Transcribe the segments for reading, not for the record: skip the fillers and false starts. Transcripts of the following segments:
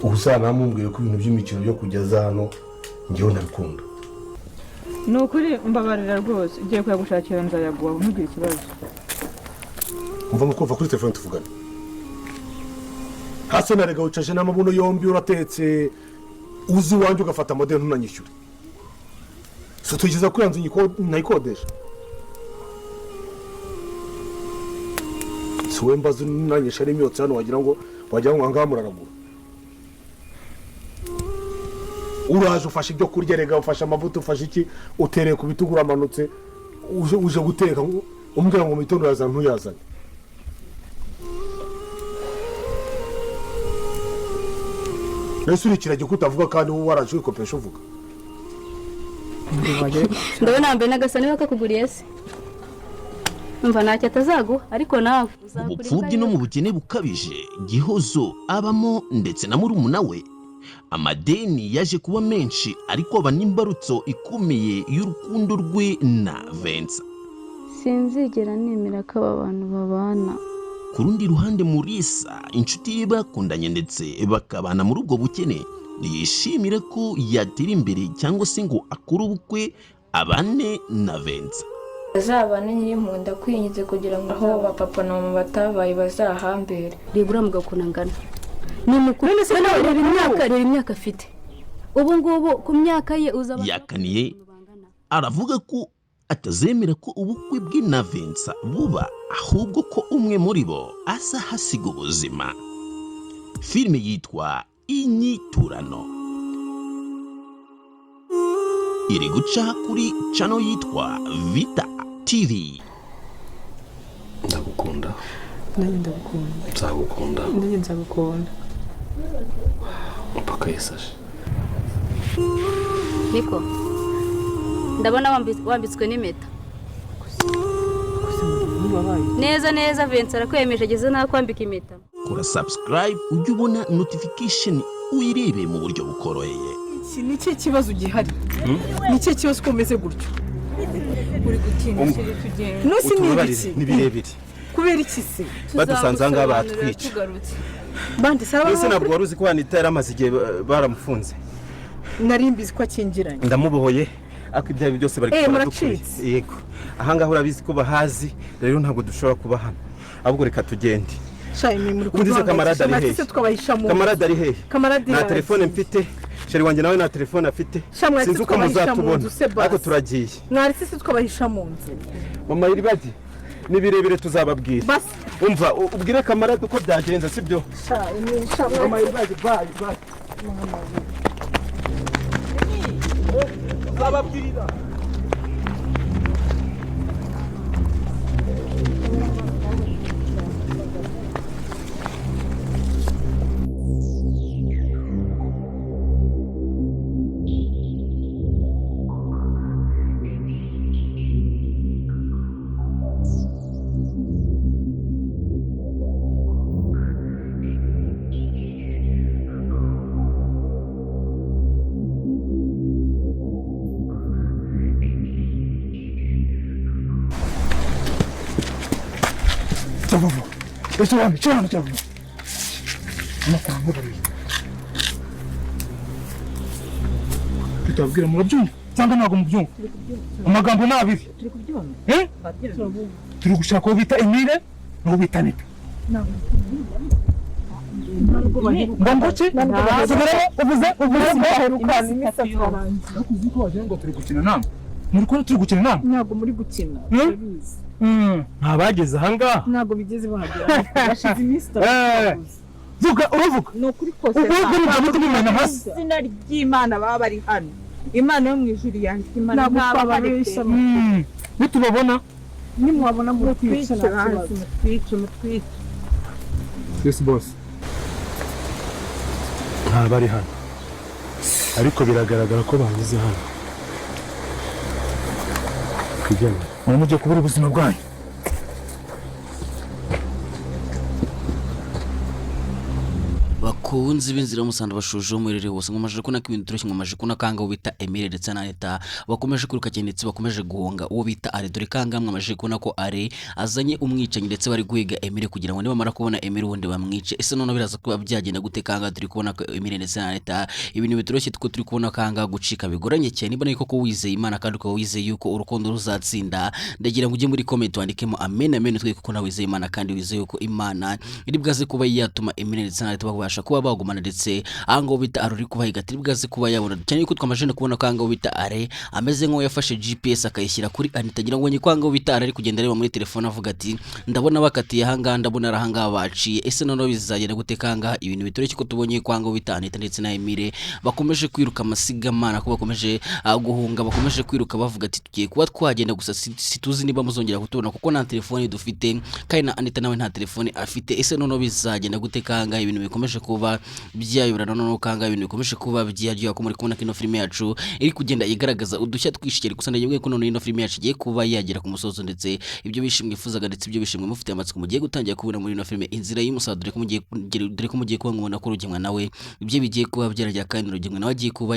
Uzanamumbwire ko ibintu by'imikino byo kugeza hano ngewe ntabikunda. Ni ukuri, mbabarira rwose, ugiye kuyagushakira nzayaguha, ntugire ikibazo. Umva mukumva kuri telefone tuvugana hasi, narega wicaje n'amabuno yombi, uratetse, uzi iwanjye ugafata amadeni ntunanyishyure. Si tugeza kuri iyo nzu ntayikodesha? Si wowe mbaza unanyisha n'imyotsi hano, wagira ngo ahangaha muraragura. Uraje ufashe ibyo kurya, rega ufashe amavuta, ufashe iki, utereye ku bitugu, uramanutse, uje guteka, umbwira ngo mu gitondo uyazana, ntuyazane. Mbese uri ikiragi ko utavuga kandi wowe waraje wikopesha uvuga? Ndabona wambaye n'agasa. Niba kakuguriye se, umva, ntacyo atazaguha, ariko nawe Mu bupfubyi no mu bukene bukabije Gihozo abamo ndetse na murumuna we, amadeni yaje kuba menshi, ariko aba n'imbarutso ikomeye y'urukundo rwe na Vincent. Sinzigera nemera ko aba bantu babana. Ku rundi ruhande, Murisa, inshuti ye bakundanye ndetse bakabana muri ubwo bukene, ntiyishimira ko yatera imbere cyangwa se ngo akore ubukwe abane na Vincent. Bazabane nyirinkunda kwinginze kugira ngo aho ba papa na mama batabaye bazahambere. Reba uriya mugabo ukuntu angana, ni mukuru. Noneho reba imyaka, reba imyaka afite ubu ngubu, ku myaka ye uzaba Yakaniye, aravuga ko atazemera ko ubukwe bwe na Vincent buba, ahubwo ko umwe muri bo azahasiga ubuzima. Filime yitwa Inyiturano, iri guca kuri channel yitwa Vita TV. Ndagukunda. Nanjye ndagukunda. Nzagukunda. Nanjye nzagukunda. Mpaka Yesu aje. Niko ndabona wambitswe n'impeta neza neza. Vincent arakwemeje, ageze n'aho kwambika impeta. Kora subscribe ujye ubona notification, uyirebe mu buryo bukoroheye. Iki ni cyo kibazo gihari, ni cyo kibazo ko umeze gutyo. Uri gutinda, chéri, tugenda. Nusi ni Utubabarire. ibiki? Ni birebire. Kubera iki se? Badusanze aha ngaha Tuzagusobanurira batwica. tugarutse. Bandi sara. Mbese ntabwo wari uzi ko Anita yari amaze igihe baramufunze? Nari mbizi ko akingiranye. Ndamubohoye, ariko ibyo ari byo byose bari baradukuriye. Muracitse. Yego, ahangaha urabizi ko bahazi, rero ntabwo dushobora kuba hano, ahubwo reka tugende. Shayi ni muri Ubundi se kamarade ari hehe? Se twabahisha mu Kamarade ari hehe? Kamarade Nta yagiye. telefone mfite, chéri wanjye nawe nta telefone afite. Sha, mwahise Sinzi uko twabahisha mu muzatubona. nzu se basi. Ariko turagiye. Mwaretse se twabahisha mu nzu? Mama Iribagi, ni birebire, tuzababwira. Basi. Umva, ubwire kamarade uko byagenze, sibyo? Shayi ni sha. Mama Iribagi, bye bye, tuzababwira. Cyava vuba ese hano, cyo hano, cyava vuba amafaranga babiri tutabwira. Murabyumva cyangwa ntabwo mubyumva? Amagambo ni abiri. Eh? Turi gushaka uwo bita Emile n'uwo bita Anita. Ngo ki? Subiramo, uvuze ngo Baherukana iminsi itarangiye. Ariko uzi ko wagira ngo turi gukina nama? Muri kubona turi gukina nama? Ntabwo muri gukina. Hmm? Urabizi. Ntabageze ahangaha. Ntabwo bigeze bahagera, bashize iminsi 3. Vuga, uravuga. Ni ukuri kose. Ubwo ntabwo tumumena hasi. Izina ry'Imana, baba bari hano, Imana yo mu ijuru yandika Imana. Ntabwo Ntabwo twababeshya. Nitubabona. Nimwabona mutwice, nta kibazo. Mutwice, mutwice. Yes boss. Ntabari hano, ariko biragaragara ko banyuze hano. Twigendere. Mugiye kubura ubuzima bwanyu. Bakunzi b'inzira y'umusaraba, bashuje umuriro wose, nkomeje kubona ko ibintu tureshye, nkomeje kubona kanga uwo bita Emile ndetse na Anita bakomeje kwiruka cyane ndetse bakomeje guhunga uwo bita Are. Dore kanga mwamaze kubona ko Are azanye umwicanyi ndetse bari guhiga Emile kugira ngo nibamara kubona Emile ubundi bamwice. Ese noneho biraza kuba byagenda gute? Kanga turi kubona ko Emile ndetse na Anita ibintu bitoroshye, two turi kubona kanga gucika bigoranye cyane. Niba koko wizeye Imana kandi ukaba wizeye yuko urukundo ruzatsinda, ndagira ngo ujye muri comment wandikemo amen amen, twe kuko nawe wizeye Imana kandi wizeye yuko Imana iri bwaze kuba yatuma Emile ndetse na Anita babasha kuba bagumana. Ndetse aha ngaho bita Are uri kubahiga atari bwaze kuba yabona cyane yuko twamaze no kubona ko aha ngaho bita Are ameze nk'uwo yafashe GPS akayishyira kuri Anita. Ngira ngo ko aha ngaho bita Are ari kugenda areba muri telefone avuga ati ndabona bakatiye aha ngaha, ndabona ari aha ngaha baciye. Ese noneho bizagenda gute? Kangaha ibintu bitoroshye ko tubonye ko aha ngaho bita Anita ndetse na Emile bakomeje kwiruka amasigamana, ko bakomeje guhunga, bakomeje kwiruka bavuga ati tugiye kuba twagenda gusa situzi niba muzongera kutubona kuko nta telefone dufite kandi na Anita nawe nta telefone afite. Ese noneho bizagenda gute? Kangaha ibintu bikomeje kuba byayoberana, noneho kangaha ibintu bikomeje kuba byaryoha ko muri kubona ko ino filime yacu iri kugenda igaragaza udushya twinshi cyane. Gusa ndagiye ko noneho ino filime yacu igiye kuba yagera ku musozo, ndetse ibyo bishimwe mwifuzaga ndetse ibyo bishimwe mufite amatsiko mugiye gutangira kubona muri ino filime Inzira y'Umusaraba. Dore ko mugiye kuba mubona ko Rugemwa nawe ibyo bigiye kuba byarajya, kandi Rugemwa nawe agiye kuba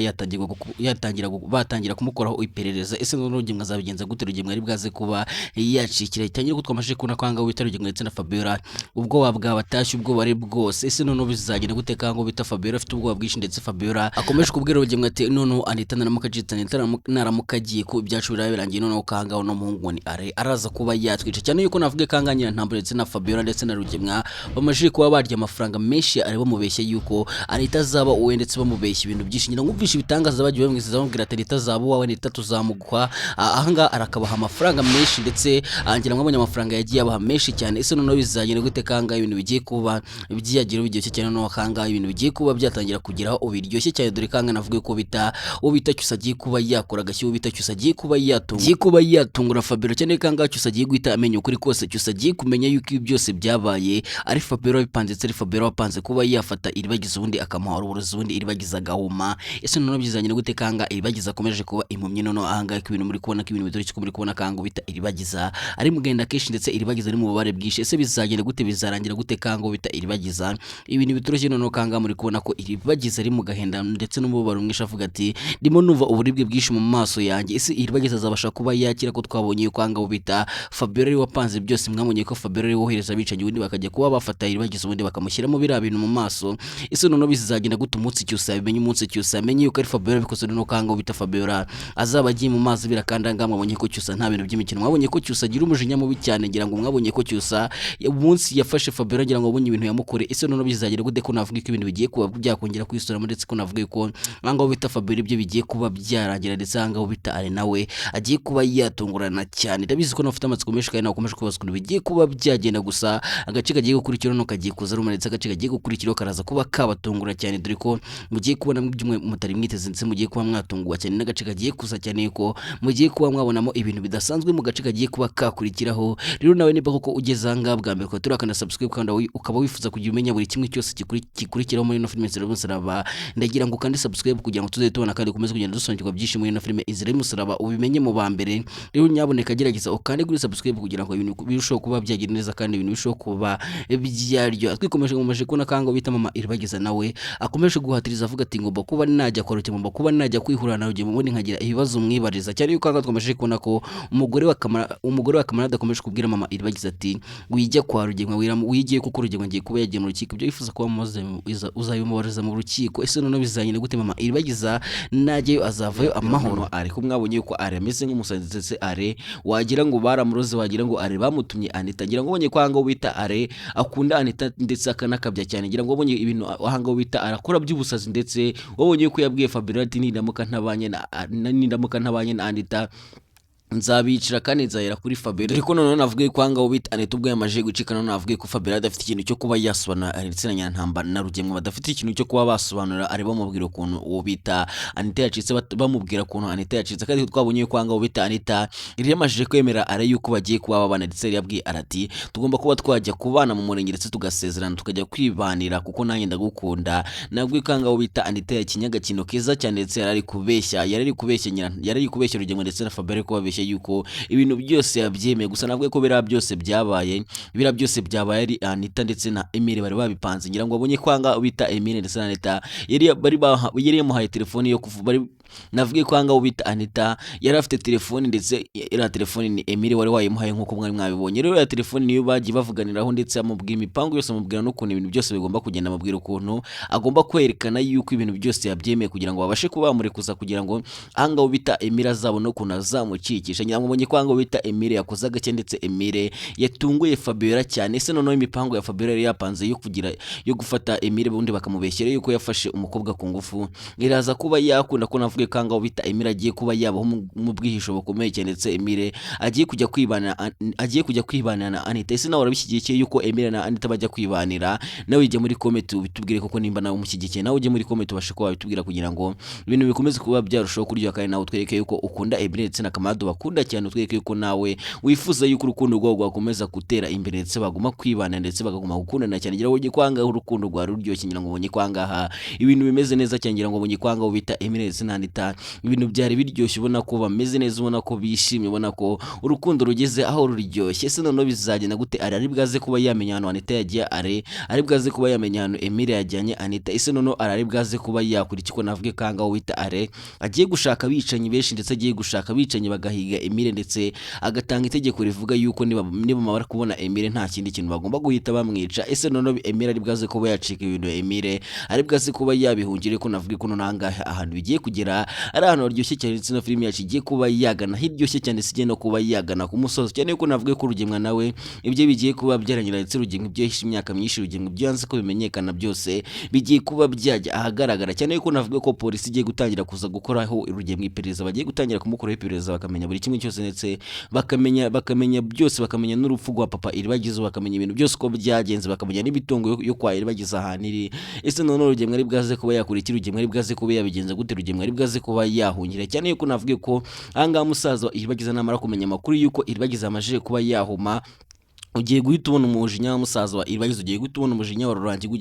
yatangira batangira kumukoraho iperereza. Ese noneho Rugemwa azabigenza gute? Rugemwa ari bwaze kuba yacikira cyane ko twamaze kubona ko ahangaha bita Rugemwa ndetse na Fabiola ubwoba bwabatashye, ubwoba ari bwose. Ese noneho bizagenda gute? Kango bita Fabiola afite ubwoba bwinshi, ndetse Fabiola akomeje kubwira Rugemwa ati noneho Anita naramuka acitse, Anita naramuka agiye ko ibyacu biraba birangiye, noneho kangaho no muhungu ngo ni Are araza kuba yatwica cyane yuko navuge kanga Nyirantambure ndetse na Fabiola ndetse na Rugemwa bamajije kuba barya amafaranga menshi ari bamubeshya yuko Anita azaba uwe, ndetse bamubeshya ibintu byinshi. Ngira ngo umvishe ibitangaza bagiye bamwizeza, bamubwira ati Anita azaba uwawe, Anita tuzamuguha. Ahangaha arakabaha amafaranga menshi, ndetse ngira ngo abonye amafaranga yagiye abaha menshi cyane. Ese noneho bizagenda gute? Kangaha ibintu bigiye kuba byagira biryoshye cyane, noneho kangaha ibintu bigiye kuba byatangira kugeraho ubiryoshye cyane. Dore kanga navuge ko bita uwo bita Cyusa agiye kuba yakora agashyi, uwo bita Cyusa agiye kuba yatunga, agiye kuba yatungura Fabiola cyane. Kangaha Cyusa agiye guhita amenya ukuri kose. Cyusa agiye kumenya yuko ibi byose byabaye ari Fabiola wabipanze, ndetse ari Fabiola wapanze kuba yafata Iribagiza ubundi akamuha uburozi, ubundi Iribagiza agahuma. Ese noneho bizagenda gute? Kanga Iribagiza akomeje kuba impumyi. Noneho ahangaha ko ibintu muri kubona ko ibintu bitoroshye, ko muri kubona kanga bita Iribagiza ari mugenda kenshi, ndetse Iribagiza ari mu bubabare bwinshi. Ese bizagenda gute? Bizarangira gute? Kanga bita Iribagiza ibintu bitoroshye. Noneho kanga muri kubona ko Iribagiza ari mu gahinda ndetse n'umubabaro mwinshi, avuga ati ndimo numva uburibwe bwinshi mu maso yanjye. Ese Iribagiza azabasha kuba yakira ko twabonye yuko ahangaha bita Fabiola ari wapanze byose? Mwabonye ko Fabiola ari wohereza abicanyi ubundi bakajya kuba bafata Iribagiza ubundi bakamushyiramo biriya bintu mu maso. Ese noneho bizagenda gute? Umunsi Cyusa abimenye, umunsi Cyusa amenye yuko ari Fabiola bikoze, noneho kanga bita Fabiola azaba agiye mu mazi birakandanga. Mwabonye ko Cyusa nta bintu by'imikino, mwabonye ko Cyusa agira umujinya mubi cyane. Ngira ngo mwabonye ko Cyusa umunsi yafashe Fabiola, ngira ngo wabonye ibintu yamukoreye. Ese noneho bizagenda gute? Ko navuga ko ibintu bigiye kuba byakongera kwisuramo, ndetse ko navuga ko ahangaha bita Fabiola ibyo bigiye kuba byarangira, ndetse ahangaha bita Are nawe agiye kuba yatungurana cyane. Ndabizi ko nafite amatsiko menshi kandi nakomeje kubaza ukuntu bigiye kuba byagenda. Gusa agace kagiye gukurikiraho no kagiye kuza rumwe, ndetse agace kagiye gukurikiraho karaza kuba kabatungura cyane, dore ko mugiye kubona ibyo mutari mwiteze, ndetse mugiye kuba mwatungurwa cyane n'agace kagiye kuza cyane ko mugiye kuba mwabonamo ibintu bidasanzwe mu gace kagiye kuba kakurikiraho. Rero nawe niba koko ugeze aha ngaha bwa mbere ukaba turakanda subscribe kandi ukaba wifuza kugira umenya buri kimwe cyose gikurikiraho muri ino filime Inzira y'Umusaraba, ndagira ngo ukande subscribe kugira ngo tuzajye tubona kandi ukomeze kugenda dusobanukirwa byinshi muri ino filime Inzira y'Umusaraba, ubimenye mu ba mbere. Rero nyaboneka gerageza ukande kuri subscribe kugira ngo ibintu birusheho kuba byagenda neza kandi ibintu birusheho kuba byaryo. Twikomeje nkomeje kubona kango bita mama Iribagiza nawe akomeje guhatiriza avuga ati ngomba kuba najya kwa Rugema, ngomba kuba najya kwihura na Rugema ubundi nkagira ibibazo mwibariza cyane yuko ahangaha twakomeje kubona ko umugore wa Kamarade akomeje kubwira mama Iribagiza ati wijya kwa Rugema, wigiye kuko Rugema ngiye kuba yagiye mu rukiko, ibyo wifuza kuba uzabimubariza mu rukiko. Ese noneho bizagenda gute? Mama Iribagiza najyayo azavayo amahoro? Ariko mwabonye yuko Are ameze nk'umusazi, ndetse Are wagira ngo baramuroze, wagira ngo Are bamutumye Anita. Ngira ngo ubonye ko ahangaha bita Are akunda Anita ndetse akanakabya cyane. Ngira ngo ubonye ibintu ahangaha bita arakora by'ubusazi, ndetse wabonye yuko yabwiye Fabiola ati nindamuka ntabanye na Anita nzabicira kandi nzahera kuri Fabiola. Dore ko noneho navuga ko ahangaha bita Anita ubwo yamaze gucika, noneho navuga ko Fabiola adafite ikintu cyo kuba yasobanura, ndetse na Nyirantambara na Rugemwa badafite ikintu cyo kuba basobanura. Ari bamubwira ukuntu uwo bita Anita yacitse, bamubwira ukuntu Anita yacitse, kandi twabonye ko ahangaha bita Anita yari yamajije kwemera Are yuko bagiye kuba babana, ndetse yari yabwiye Are ati tugomba kuba twajya kubana mu murenge ndetse tugasezerana tukajya kwibanira kuko nanjye ndagukunda. Nabwo ko ahangaha bita Anita yakinye agakino keza cyane, ndetse yari ari kubeshya Rugema ndetse na Fabiola ko babeshya. kumubeshya yuko ibintu byose yabyemeye. Gusa navuga ko biriya byose byabaye, biriya byose byabaye ari Anita ndetse na Emile bari babipanze. Ngira ngo abonye kwanga bita Emile ndetse na Anita yari bari yari yamuhaye telefone yo kuvu bari. Navuge ko ahangaha bita Anita yari afite telefone, ndetse iriya telefone ni Emile wari wayimuhaye nk'uko mwari mwabibonye. Rero iriya telefone niyo bagiye bavuganiraho, ndetse amubwira imipango yose, amubwira n'ukuntu ibintu byose bigomba kugenda, amubwira ukuntu agomba kwerekana yuko ibintu byose yabyemeye kugira ngo babashe kuba bamurekuza, kugira ngo ahangaha bita Emile azabone ukuntu azamukikisha. Ngira ngo mubonye ko ahangaha bita Emile yakoze agake, ndetse Emile yatunguye Fabiola cyane. Ese noneho imipango ya Fabiola yari yapanze yo kugira yo gufata Emile ubundi bakamubeshyera yuko yafashe umukobwa ku ngufu iraza kuba yakunda? Ko navuge ko ahangaha bita Emile agiye kuba yabaho mu bwihisho bukomeye cyane, ndetse Emile agiye kujya kwibanira na Anita. Ese nawe urabishyigikiye yuko Emile na Anita bajya kwibanira? Nawe ujya muri comment ubitubwire, koko nimba nawe umushyigikiye, nawe ujye muri comment ubashe kuba wabitubwira kugira ngo ibintu bikomeze kuba byarushaho kuryoha. Kandi nawe utwereke yuko ukunda Emile ndetse na Kamado bakunda cyane, utwereke yuko nawe wifuza yuko urukundo rwabo rwakomeza gutera imbere, ndetse baguma kwibana, ndetse bakaguma gukundana cyane. Ngira ngo ubonye ko ahangaha urukundo rwari ruryoshye, ngira ngo ubonye ko ahangaha ibintu bimeze neza cyane, ngira ngo ubonye ko ahangaha bita Emile ndetse na Anita ibintu byari biryoshye, ubona ko bameze neza, ubona ko bishimye, ubona ko urukundo rugeze aho ruryoshye. Ese noneho bizagenda gute? Ari bwaze kuba yamenya ahantu Anita yagiye? Ari bwaze kuba yamenya ahantu Emile yajyanye Anita? Ese noneho ari bwaze kuba yakora iki? Ko navuge ko ahangaha wita Are agiye gushaka abicanyi benshi, ndetse agiye gushaka abicanyi bagahiga Emile, ndetse agatanga itegeko rivuga yuko niba kubona Emile nta kindi kintu bagomba guhita bamwica. Ese noneho Emile ari bwaze kuba yacika ibintu? Emile ari bwaze kuba yabihungira? Ko navuge ko noneho ahangaha ahantu bigiye kugera ari ahantu haryoshye cyane, ndetse na filime yacu igiye kuba yagana hiryoshye cyane, ndetse igiye no kuba yagana ku musozo cyane, yuko navuge ko Rugemwa nawe ibyo bigiye kuba byarangira, ndetse Rugemwa ibyo yahishe imyaka myinshi, Rugemwa ibyo yanze ko bimenyekana byose bigiye kuba byajya ahagaragara cyane, yuko navuge ko polisi igiye gutangira kuza gukoraho Rugemwa iperereza, bagiye gutangira kumukoraho iperereza, bakamenya buri kimwe cyose, ndetse bakamenya byose, bakamenya n'urupfu rwa papa Iribagiza, bakamenya ibintu byose uko byagenze, bakamenya n'imitungo yo kwa Iribagiza ahantu iri. Ese noneho Rugemwa ari bwaze kuba yakora iki? Rugemwa ari bwaze kuba yabigenza gute? Rugemwa ari bwaze kuba yahungira? Cyane yuko navuge ko ahangaha musaza wa Iribagiza namara kumenya amakuru yuko Iribagiza amajije kuba yahuma, ugiye guhita ubona umujinya wa musaza wa Iribagiza, ugiye guhita ubona umujinya wa Rurangirwa,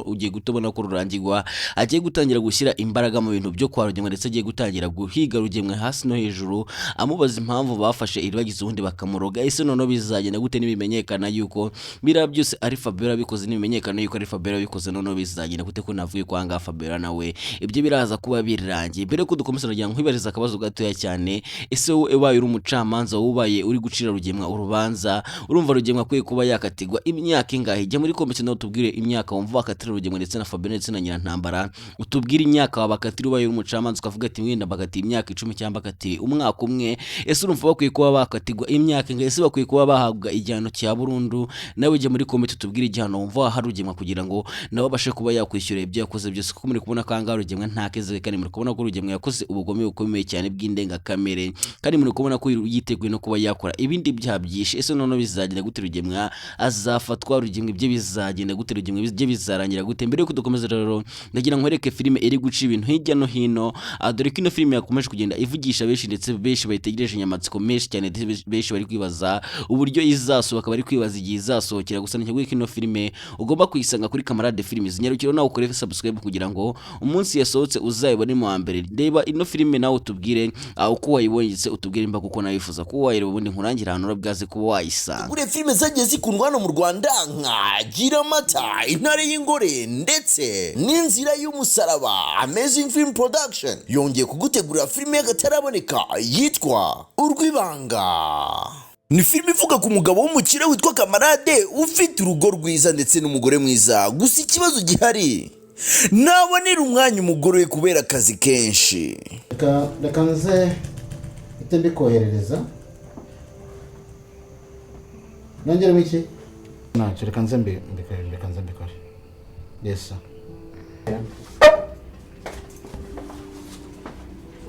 ugiye guhita ubona ko Rurangirwa agiye gutangira gushyira imbaraga mu bintu byo kwa Rugemwa, ndetse agiye gutangira guhiga Rugemwa hasi no hejuru, amubaza impamvu bafashe Iribagiza ubundi bakamuroga. Ese noneho bizagenda gute nibimenyekana yuko biriya byose ari Fabiola bikoze? Nibimenyekana yuko ari Fabiola bikoze, noneho bizagenda gute? Ko navuye kwa ngaha Fabiola nawe ibyo biraza kuba birangiye. Mbere yuko dukomeza, nagira ngo nkwibarize akabazo gatoya cyane. Ese wowe ubaye uri umucamanza, wowe ubaye uri gucira Rugemwa urubanza, urumva Rugemwa akwiye kuba yakatirwa imyaka ingahe? Jya muri comment nawe utubwire imyaka wumva wakatira Rugemwa ndetse na Fabiola ndetse na Nyirantambara. Utubwire imyaka wabakatira ubaye uri umucamanza, ukavuga ati wenda bakatiye imyaka 10 cyangwa bakatiye umwaka umwe. Ese urumva bakwiye kuba bakatirwa imyaka ingahe? Ese bakwiye kuba bahabwa igihano cya burundu? Nawe jya muri comment utubwire igihano wumva waha Rugemwa kugira ngo nawe abashe kuba yakwishyura ibyo yakoze byose, kuko muri kubona ko ahangaha Rugemwa nta keze, kandi muri kubona ko Rugemwa yakoze ubugome bukomeye cyane bw'indengakamere, kandi muri kubona ko yiteguye no kuba yakora ibindi byaha byinshi. Ese noneho bizagenda gute? Rugemwa azafatwa? Rugemwa ibyo bizagenda gute? Rugemwa ibyo bizarangira gute? Mbere yuko dukomeza rero, ndagira nkwereke filime iri guca ibintu hirya no hino. Dore ko ino filime yakomeje kugenda ivugisha benshi, ndetse benshi bayitegereje amatsiko menshi cyane, ndetse benshi bari kwibaza uburyo izasohoka, bari kwibaza igihe izasohokera. Gusa nteguye ko ino filime ugomba kuyisanga kuri Kamarade Films. Nyarukiro nawe ukore subscribe kugira ngo umunsi yasohotse uzayibone mu wa mbere. Reba ino filime nawe utubwire uko wayibonye, ndetse utubwire imba kuko nawe wifuza kuba wayireba, ubundi nkurangira ahantu urabwaze kuba wayisanga. Buriya filime zagiye zikundwa hano mu Rwanda nka Gira Amata, Intare y'Ingore ndetse n'Inzira y'Umusaraba, Amazing Film Production yongeye kugutegurira filime y'akataraboneka yitwa Urw'Ibanga. Ni filime ivuga ku mugabo w'umukire witwa Kamarade, ufite urugo rwiza ndetse n'umugore mwiza. Gusa ikibazo gihari, ntabonera umwanya umugore we kubera akazi kenshi. Reka nze ite mbikoherereza. Nongeremo iki? Ntacyo, reka nze mbikore, reka nze mbikore. Yes sir.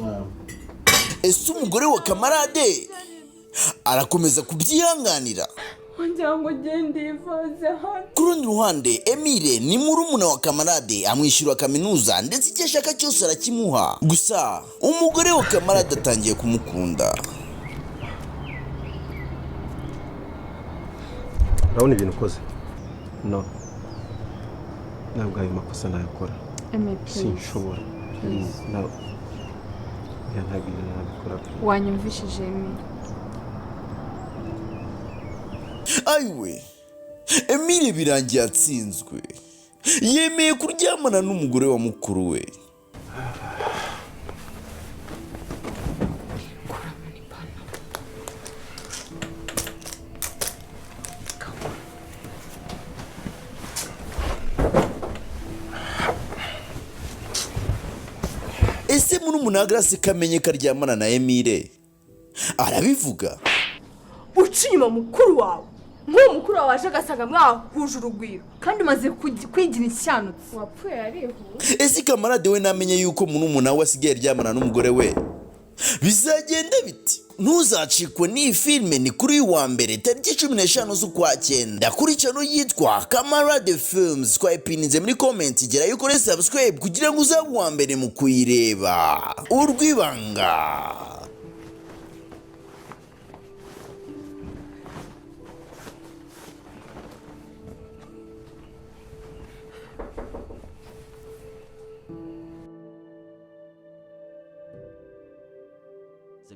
Wow. Ese umugore wa Kamarade arakomeza kubyihanganira? Kugira ngo ugende yivuze hano. Ku rundi ruhande, Emile ni murumuna wa Kamarade, amwishyura kaminuza ndetse icyo ashaka cyose arakimuha. Gusa umugore wa Kamarade atangiye kumukunda. Urabona ibintu ukoze? No, ntabwo ayo makosa nayakora. Eme, please. Sinshobora. Please. Wanyumvishije, Emi? Ayiwe, Emile birangiye atsinzwe, yemeye kuryamana n'umugore wa mukuru we. Ese murumuna wa Grace kamenye ko aryamana na Emile arabivuga? Uca inyuma mukuru wawe, nk'uwo mukuru wawe waje agasanga mwahuje urugwiro, kandi umaze kwigira inshyanutsi. Wapfuye arihuta. Ese kamarade we namenye yuko murumuna we asigaye aryamana n'umugore we, bizagenda biti? Ntuzacikwe n'iyi filime. Ni kuri uyu wa mbere tariki 15 z'ukwa 9 kuri channel yitwa Kamarade Films. Twayipininze muri comment, gerayo ukore subscribe kugira ngo uzabe uwa mbere mu kuyireba. Urwibanga.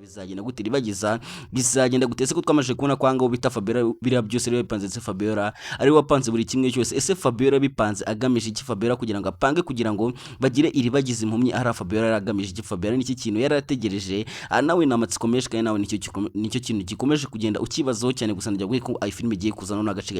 Bizagenda gute Iribagiza? Bizagenda gute? Ese ko twamaze kubona ko ahangaha bita Fabiola biriya byose rero bipanze, ndetse Fabiola ari we wapanze buri kimwe cyose? Ese Fabiola bipanze agamije iki? Fabiola kugira ngo apange kugira ngo bagire Iribagiza impumyi, ari Fabiola yari agamije iki? Fabiola nicyo kintu yari ategereje? Nawe ni amatsiko menshi, kandi nawe nicyo kintu gikomeje kugenda ukibazaho cyane. Gusa njya ko iyi filime igiye kuza none agace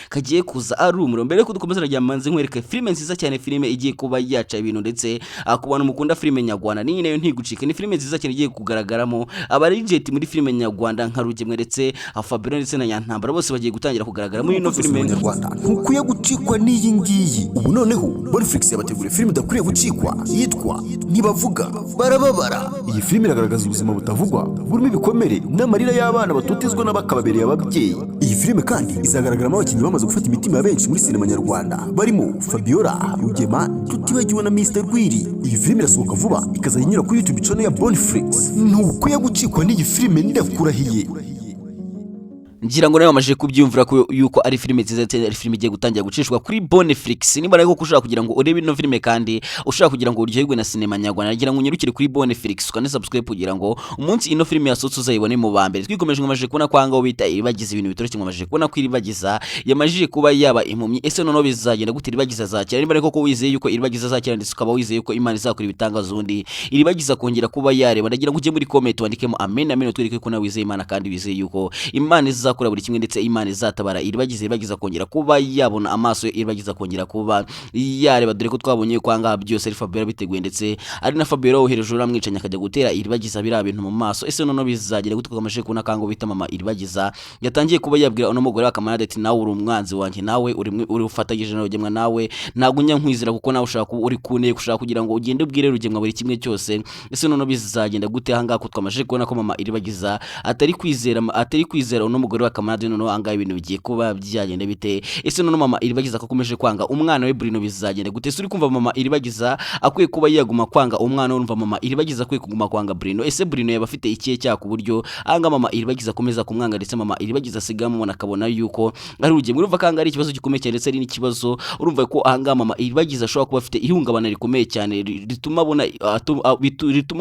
kagiye kuza ari umuriro. Mbere yuko dukomeza, nagira manze nkwereke filime nziza cyane, filime igiye kuba yaca ibintu, ndetse ku bantu mukunda filime nyarwanda n'iyi nayo ntigucike. Ni filime nziza cyane igiye kugaragaramo abarijeti muri filime nyarwanda nka Rugemwe ndetse Fabiola ndetse na Nyantambara, bose bagiye gutangira kugaragara muri ino filime. Nyarwanda, ntukwiye gucikwa n'iyi ngiyi. Ubu noneho Bonflix yabateguriye filime idakwiriye gucikwa yitwa Ntibavuga Barababara. Iyi filime iragaragaza ubuzima butavugwa burimo ibikomere n'amarira y'abana batotezwa n'abakababereye ababyeyi. Iyi filime kandi izagaragaramo abakinnyi bamaze gufata imitima ya benshi muri sinema nyarwanda, barimo Fabiola, Rugema, tutibagiwe na Mr Rwiri. Iyi filime irasohoka vuba, ikazajya inyura kuri YouTube channel ya Bonflix. Ntukwiye gucikwa n'iyi filime, ndakurahiye. Ngira ngo nawe wamaze kubyumvira ko yuko ari filime nziza ndetse ari filime igiye gutangira gucishwa kuri Bonflix. Niba ariko ushaka kugira ngo urebe ino filime kandi ushaka kugira ngo uryoherwe na sinema nyarwanda, ngira ngo unyarukire kuri Bonflix ukane subscribe kugira ngo umunsi ino filime yasohotse uzayibone mu ba mbere. Twikomeje, mwamaze kubona ko ahangaho bita Iribagiza ibintu bitoroshye. Mwamaze kubona ko Iribagiza yamajije kuba yaba impumyi. Ese noneho bizagenda gute? Iribagiza azakira? Niba ariko ko wizeye yuko Iribagiza azakira ndetse ukaba wizeye yuko Imana izakora ibitangaza ubundi Iribagiza kongera kuba yareba, ndagira ngo ujye muri comment wandikemo amen, amen, utwereke ko nawe wizeye Imana kandi wizeye yuko Imana izakora buri kimwe ndetse Imana izatabara Iribagiza, Iribagiza kongera kuba yabona amaso ye, Iribagiza kongera kuba yareba, dore ko twabonye ko ahangaha byose ari Fabiola biteguye, ndetse ari na Fabiola wohereje uriya mwicanyi akajya gutera Iribagiza biriya bintu mu maso. Ese noneho bizagira gute? Twamaze kubona kango bita mama Iribagiza yatangiye kuba yabwira uno mugore wa Kamarade ati: "Nawe uri umwanzi wanjye, nawe uri ufatanyije na Rugemwa, nawe ntabwo njya nkwizera kuko nawe ushaka uri kuneka, ushaka kugira ngo ugende ubwire Rugemwa buri kimwe cyose." Ese noneho bizagenda gute ahangaha ko twamaze kubona ko mama Iribagiza atari kwizera uno mugore wa Kamarade? Noneho ahangaha ibintu bigiye kuba byagenda bite? Ese noneho mama Iribagiza ko akomeje kwanga umwana we Bruno, bizagenda gute? Ese uri kumva mama Iribagiza akwiye kuba yaguma kwanga umwana we? Urumva mama Iribagiza akwiye kuguma kwanga Bruno? Ese Bruno yaba afite ikihe cyaha ku buryo ahangaha mama Iribagiza akomeza kumwanga, ndetse mama Iribagiza asigaye amubona akabona yuko ari Rugemwe? Urumva ko ahangaha ari ikibazo gikomeye cyane, ndetse ari n'ikibazo urumva ko ahangaha mama Iribagiza ashobora kuba afite ihungabana rikomeye cyane rituma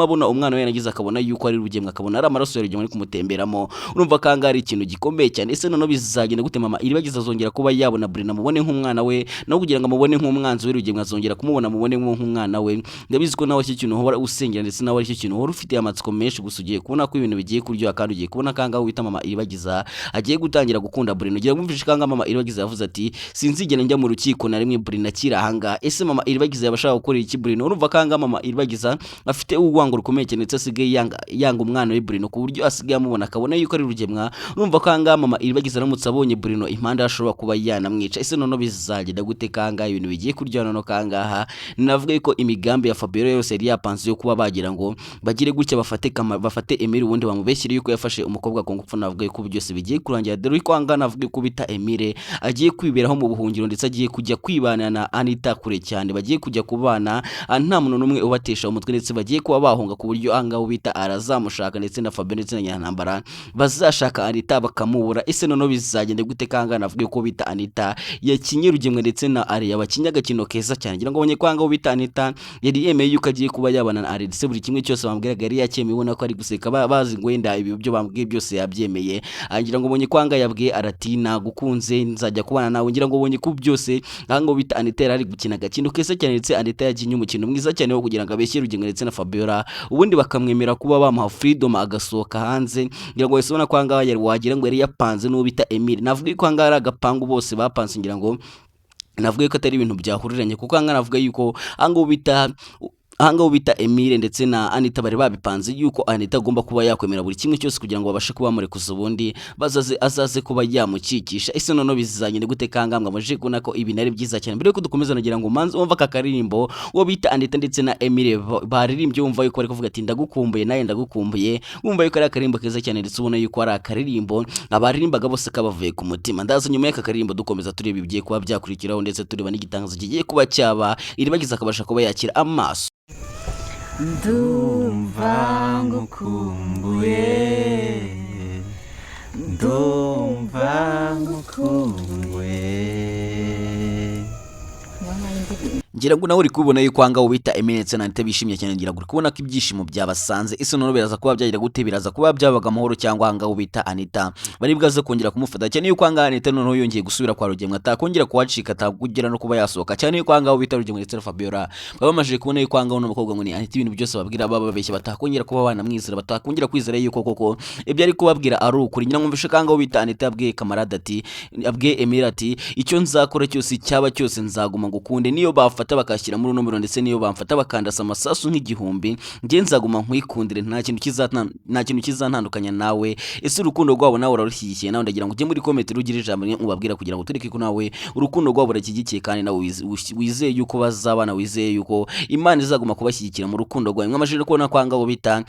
abona umwana we yaragize akabona yuko ari Rugemwe, akabona ari amaraso ya Rugemwe ari kumutemberamo. Urumva ko ahangaha ari ikintu gikomeye cyane. Ese noneho bizagenda gute? Mama Iribagiza azongera kuba yabona Bruno amubone nk'umwana we, no kugira ngo amubone nk'umwanzi we Rugemwe, azongera kumubona amubone nk'umwana we? Ndabizi ko nawe icyo kintu uhora usengera, ndetse nawe aricyo kintu uhora ufitiye amatsiko menshi. Gusa ugiye kubona ko ibintu bigiye kuryoha, kandi ugiye kubona ko ahangaha wita mama Iribagiza agiye gutangira gukunda Bruno. Ugira ngo umvishe ko ahangaha mama Iribagiza yavuze ati: "Sinzigera njya mu rukiko na rimwe Bruno akiri ahangaha." Ese mama Iribagiza yaba ashaka gukora iki Bruno? Urumva ko ahangaha mama Iribagiza afite urwango rukomeye cyane, ndetse asigaye yanga umwana we Bruno ku buryo asigaye amubona akabona yuko ari Rugemwa. Urumva ko ahangaha mama Iribagiza aramutse abonye Bruno impande ashobora kuba yanamwica. Ese noneho bizagenda gute kangaha? Ibintu bigiye kuryoha. Noneho kangaha navuga yuko imigambi ya Fabiola yose yari yapanze yo kuba bagira ngo bagire gutya bafate Emile ubundi bamubeshyire yuko yafashe umukobwa ku ngufu, navuga yuko byose bigiye kurangira, dore ko ahangaha navuga yuko bita Emile agiye kwiberaho mu buhungiro, ndetse agiye kujya kwibana na Anita kure cyane. Bagiye kujya kubana nta muntu n'umwe ubatesha umutwe, ndetse bagiye kuba bahunga ku buryo ahangaha bita arazamushaka, ndetse na Fabio ndetse na Nyantambara bazashaka Anita. bakamubura. Ese noneho bizagenda gute? Kanga navuga ko bita Anita yakinye Rugemwe ndetse na Ari yabakinye agakino keza cyane. Ngira ngo abonye ko ahangaha bita Anita yari yemeye yuko agiye kuba yabana na Ari, ndetse buri kimwe cyose bambwiraga yari yacyemeye, ubona ko ari guseka, bazi ngo wenda ibi byo bambwiye byose yabyemeye. Ngira ngo ubonye ko ahangaha yabwiye arati nagukunze, nzajya kubana nawe. Ngira ngo ubonye ko byose ahangaha bita Anita yari ari gukina agakino keza cyane, ndetse Anita yakinye umukino mwiza cyane wo kugira ngo abeshye Rugemwe ndetse na Fabiola, ubundi bakamwemera kuba bamuha freedom agasohoka hanze. Ngira ngo wese ubona ko ahangaha yari wagira ngo yari yapanze n'uwo bita Emile. Navuga ko ahangaha ari agapangu bose bapanze. Ngira ngo navuga ko atari ibintu byahuriranye, kuko ahangaha navuga yuko ahangaha bita Emile ndetse na Anita bari babipanze yuko Anita agomba kuba yakwemera buri kimwe cyose kugira ngo babashe kuba bamurekuza, ubundi bazaze azaze kuba yamukikisha. Ese noneho bizagenda gute? Kanga mwamaze kubona ko ibintu ari byiza cyane. Mbere yuko dukomeza, nagira ngo manze wumva aka karirimbo uwo bita Anita ndetse na Emile baririmbye, wumva yuko bari kuvuga ati ndagukumbuye nawe ndagukumbuye. Wumva yuko ari akaririmbo keza cyane, ndetse ubona yuko ari akaririmbo abaririmbaga bose kabavuye ku mutima. Ndaza nyuma y'aka karirimbo dukomeza tureba ibigiye kuba byakurikiraho, ndetse tureba n'igitangazo kigiye kuba cyaba Iribagiza akabasha kuba yakira amaso. Ndumva ngukumbuye, ndumva ngukumbuye. Ngira ngo nawe uri kubibona yuko ahangaha bita Emile ndetse na Anita bishimye cyane. Ngira ngo uri kubona ko ibyishimo byabasanze. Ese noneho biraza kuba byagira gute? Biraza kuba byabaga amahoro, cyangwa ahangaha bita Anita bari bwaze kongera kumufata? Cyane yuko ahangaha Anita noneho yongeye gusubira kwa Rugemwe, atakongera kuhacika, atakugera no kuba yasohoka. Cyane yuko ahangaha bita Rugemwe ndetse na Fabiola baba bamaze kubona yuko ahangaha uno mukobwa ngo ni Anita, ibintu byose babwira baba babeshya, batakongera kuba banamwizera, batakongera kwizera yuko koko ibyo ari kubabwira ari ukuri. Ngira ngo mvishe ko ahangaha bita Anita yabwiye kamarade ati, yabwiye Emile ati icyo nzakora cyose cyaba cyose nzaguma ngukunde, niyo bafata bakashyira muri uno muriro, ndetse niyo bamfata bakandasa amasasu nk'igihumbi, njye nzaguma nkwikundire, nta kintu kizantandukanya nawe. Ese urukundo rwabo nawe urarushyigikiye? Nawe ndagira ngo ujye muri comment rugire ijambo rimwe ubabwira, kugira ngo tureke ko nawe urukundo rwabo urashyigikiye, kandi nawe wizeye yuko bazabana, wizeye yuko Imana izaguma kubashyigikira mu rukundo rwawe. Mwamajije kubona ko ahangaha bita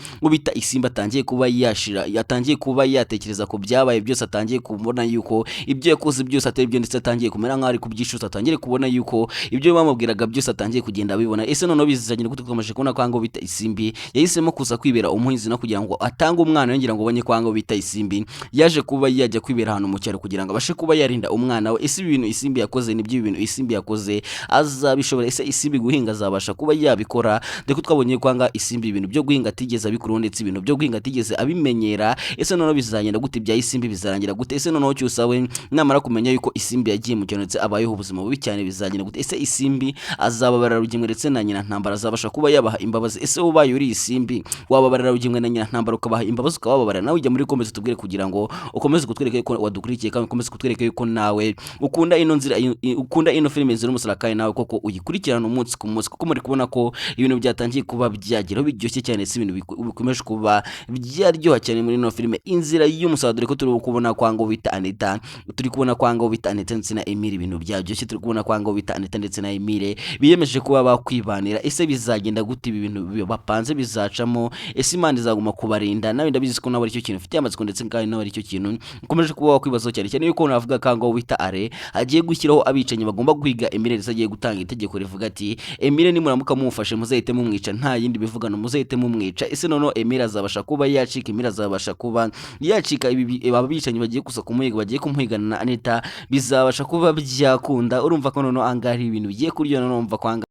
Isimba atangiye kuba yashira, yatangiye kuba yatekereza ku byabaye byose, atangiye kubona yuko ibyo yakoze byose atari byo, ndetse atangiye kumera nk'aho ari kubyishuza, atangiye kubona yuko ibyo bamubwiraga byose atangiye kugenda abibona. Ese noneho bizanye gute? Twamaze kubona ko ahangaha bita Isimbi yahisemo kuza kwibera umuhinzi no kugira ngo atange umwana we. Ngira ngo ubonye ko ahangaha bita Isimbi yaje kuba yajya kwibera ahantu mu cyaro kugira ngo abashe kuba yarinda umwana we. Ese ibintu Isimbi yakoze nibyo? Ibintu Isimbi yakoze azabishobora? Ese Isimbi guhinga azabasha kuba yabikora? Dore ko twabonye ko ahangaha Isimbi ibintu byo guhinga atigeze abikuraho, ndetse ibintu byo guhinga atigeze abimenyera. Ese noneho bizagenda gute? Ibya Isimbi bizarangira gute? Ese noneho Cyusa we namara kumenya yuko Isimbi yagiye mu cyaro ndetse abayeho ubuzima bubi cyane, bizagenda gute? Ese Isimbi azababarira Rugemwe ndetse na nyina Ntambara? Azabasha kuba yabaha imbabazi? Ese ubaye uri Isimbi, wababarira Rugemwe na nyina Ntambara, ukabaha imbabazi, ukabababarira? Nawe ujya muri comment tubwire, kugira ngo ukomeze kutwereka yuko wadukurikiye, kandi ukomeze kutwereka yuko nawe ukunda ino nzira, ukunda ino filime Inzira y'Umusaraba, kandi nawe koko uyikurikirana umunsi ku munsi, kuko muri kubona ko ibintu byatangiye kuba byageraho biryoshye cyane, si ibintu bikomeje kuba byaryoha cyane muri ino filime Inzira y'Umusaraba. Dore ko turi kubona kwa ngo bita Anita, turi kubona kwa ngo bita Anita ndetse na Emile ibintu byaryoshye. Turi kubona kwa ngo bita Anita ndetse na Emile biyemeje kuba bakwibanira. Ese bizagenda gute? Ibi bintu bapanze bizacamo? Ese Imana izaguma kubarinda? Nawe ndabizi ko nawe aricyo kintu ufite amatsiko, ndetse kandi nawe aricyo kintu ukomeje kuba wakwibazaho cyane cyane yuko navuga ko ngo wita Are agiye gushyiraho abicanyi bagomba guhiga Emile, ndetse agiye gutanga itegeko rivuga ati Emile nimuramuka mumufashe muzahite mumwica, nta yindi bivugano, muzahite mumwica. Ese noneho Emile azabasha kuba yacika? Emile azabasha kuba yacika ibi aba bicanyi bagiye kuza kumuhiga, bagiye kumuhigana na Anita? Bizabasha kuba byakunda? Urumva ko noneho ahangaha hari ibintu bigiye kuryoha. Noneho urumva ko ahangaha